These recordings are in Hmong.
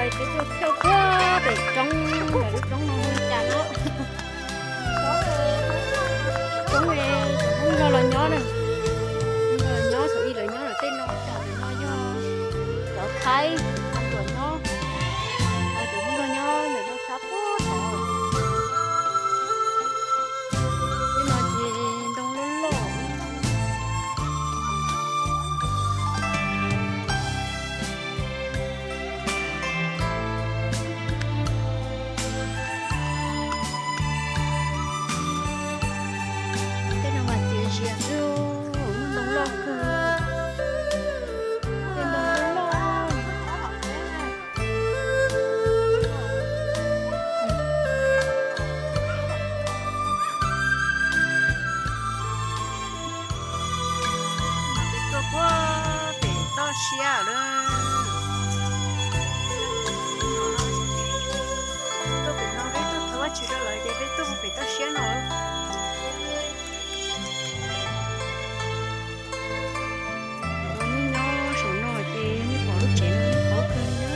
Peb tuaj thauj puag pem roob, lub roob no hu li cas no? Roob, Hmoob Nplog los nyob na, Hmoob Nplog los nyob, thaum ub lawv nyob lawm tej no, tsam ntawm no yog cov Thaib los nyob, cov Hmoob Nplog nyob ntawm no sab puag tod. Tej no ces ntoo loj loj. Tej no mas txias zias xwb, muaj ntoo loj kawg. Tej ntoo loj loj. Peb tuaj puag pem toj siab lawm. Tuaj pem no peb tuaj thov Vajtswv rau lawm ces peb tuaj puag pem toj siab no. Nej nyob saum no ces nej pom lub tsev no qhov kawg li na.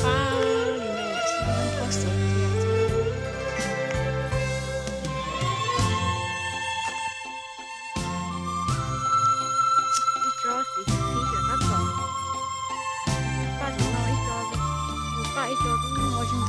Pab li no xwb, pob xov tias ib tsob xim xim cov tab tom, paj tom no ib co, paj ib co twb muaj zeeg.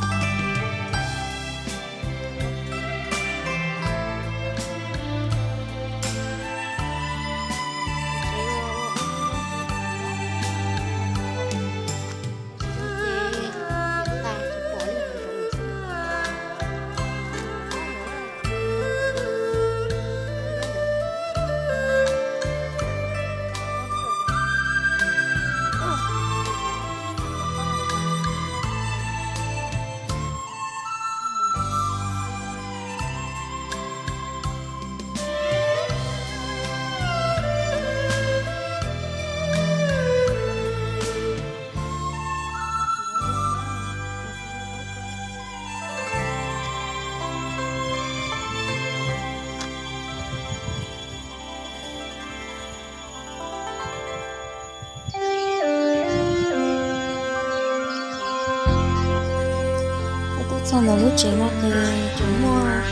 Peb tuaj txog ntawm lub tsev no ces tseem muaj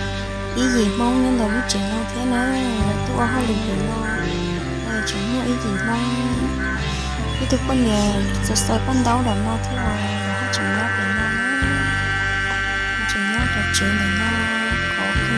ib yim Hmoob nyob ntawm lub tsev no thiab na, lawv tuaj ua hauj lwm ntawm no. Tseem muaj ib yim Hmoob, ib tug poj niam txawj xaws paj ntaub ntawm no thiab, lawv haj tseem nyob pem no na. Tseem nyob cov tsev ntawm no khov kho.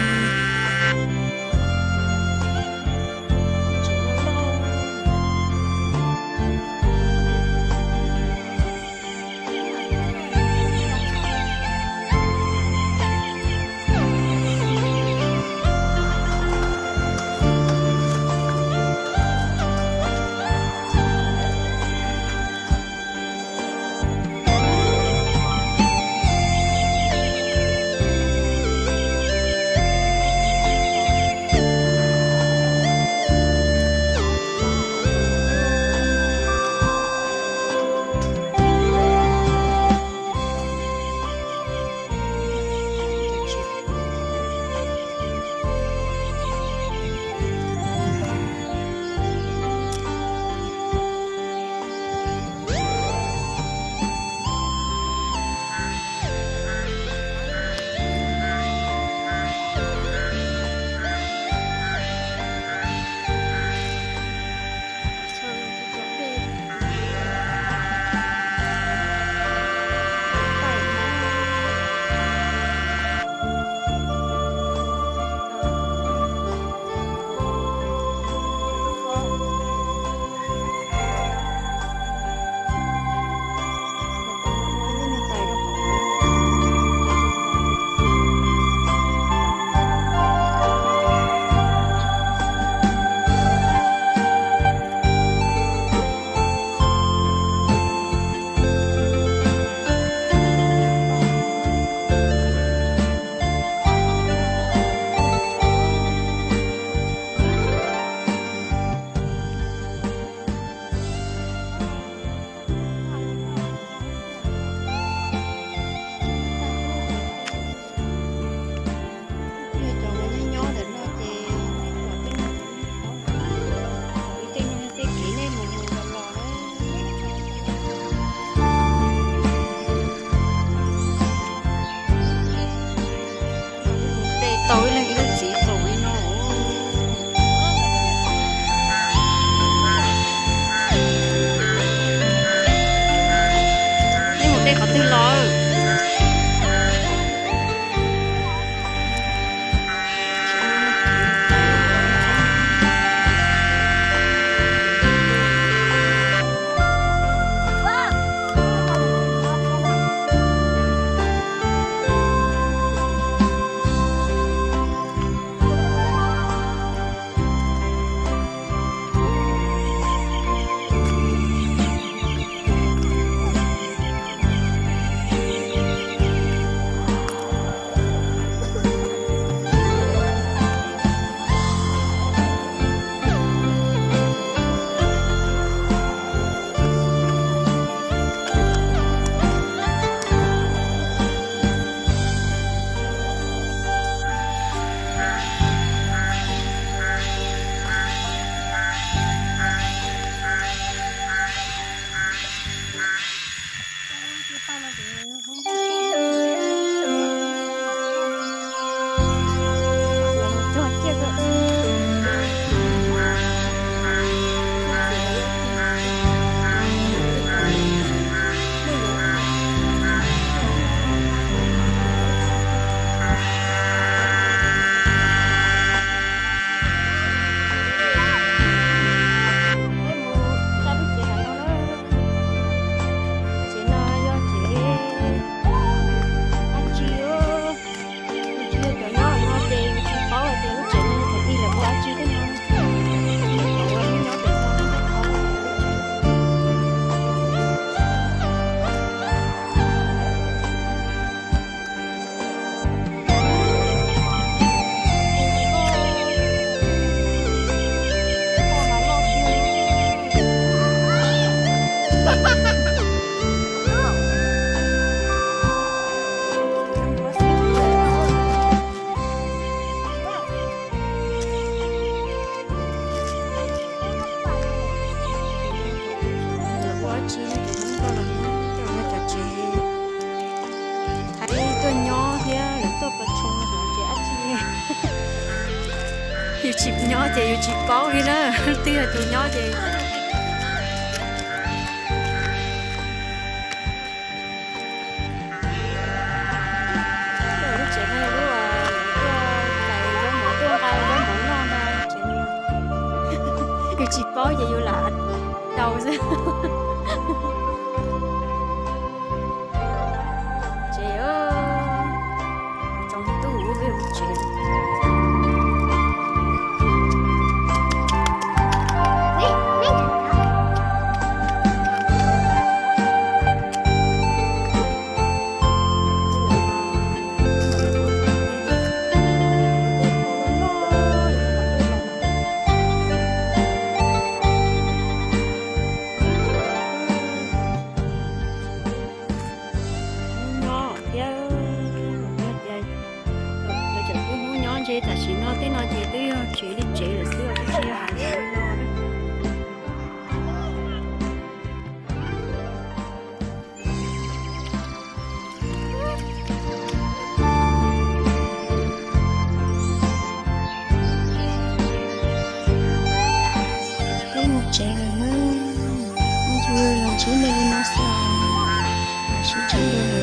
Tsis yog cov Hmoob Nplog los Hmoob, cov no cov tsev Thaib tuaj nyob thiab lawv tuaj pov tshoo no ces dab tsi yus tsis nyob ces yus tsis paub li na. Twb yog tus nyob ces lub tsev no yog lub tuaj hlais zaub mov, tuaj nqa zaub mov noj no. Yus tsis paub ces yus lam tau xwb. Tsev, tsoom tub ua peb hauv tsev. Nyob thiab, lawv cov pub Hmoob nyob ntshe tam sim no tej no ces twb yog tsev li tsev lawm xwb, twb tsis yog hav zoov no. Peb mus tsev lawm na, mus los ntsib nej li no xwb, sib ntsib dua lwm